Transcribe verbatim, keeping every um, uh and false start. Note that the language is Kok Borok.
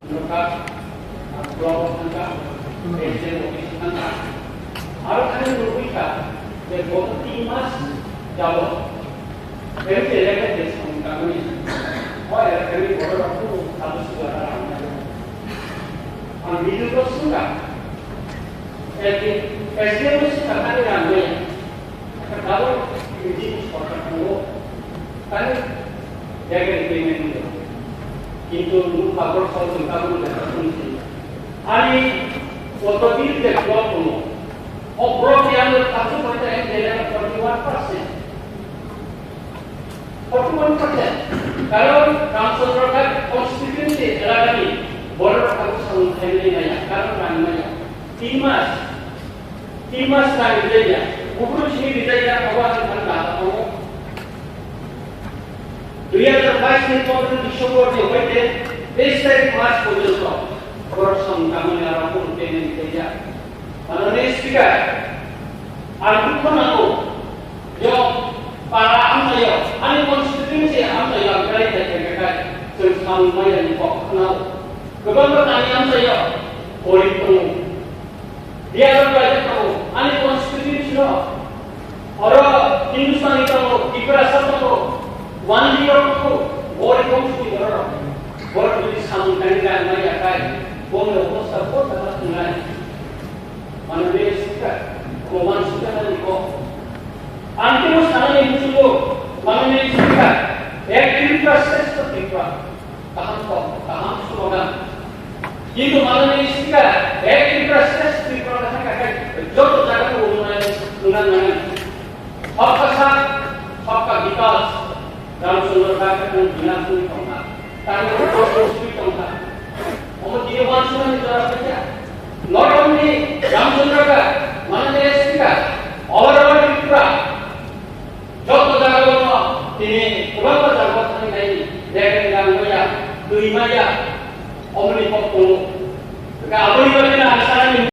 Thangkha, block thangkha, president office thangkha. Aro thani nugwi kha je goto tin mas jabot M P elaka je samung tangmani, o elakani borok rok kunu sadu sujata rang nai. Ang video rok sungkha, S D M o sungkha thani rang nai. Tabuk bini sorkar tongo, tani jaga ni payment ni. Kintu nung tabuk sol ni tabuk ni jaga ni si. Ani Kotobil je block tongo, o block ni under tabuk bai ta M L A forty one percent. Forty one percent. Karon Ramchandra Ghat constituency elaka ni borok tabuk samung khaimani maya, karon rang maya. Tin mas Tin mas rang rijak ya, kubun simi rijak ya, abo ang thani nahar tongo. Dui hazar bais ni pondro December ni hoite teis tarik March porjonto borok samung tangmani aro kunu payment rijak ya. Mane Speaker, ang dukho nango, yo para amchaio, ani constituency amchaio ang kari jai khe kai, chwng samung maya ni kok khwnao. Kwbangma tani amchaio, gorib tongo. Biyar bai tongo, ani constituency no. Oro Hindustani tongo, Tiprasa tongo, Wandi rok tongo, bori bongsu ni borok rok. Borok ni samung tani rang mai ya kai, bongni obosta bo tama tunai. Mane be sika, koman sika na ni ko. Ang timo sana ni musugo, mane be sika, ek Tripura, shrestha Tripura. Kaham kok, kaham slogan. Kintu manani sika, ek Tripura, shrestha Tripura na thangka khai, joto jaga o nungnai, nungnai nangan. Sabka saath, sabka vikas, Ramchandra Ghat nang bina sui tongkha. Tani upo sui tongkha. Omo dini wansukmani jora paikha. Not only Ramchandra Ghat, manani sika, all over Tripura. Joto jaga o tini kwbangma jaga o thangwi nai, bag ni rang maya, twi maya, omoni kok tongo. Hwnkhe aboni bagwi no ang sanani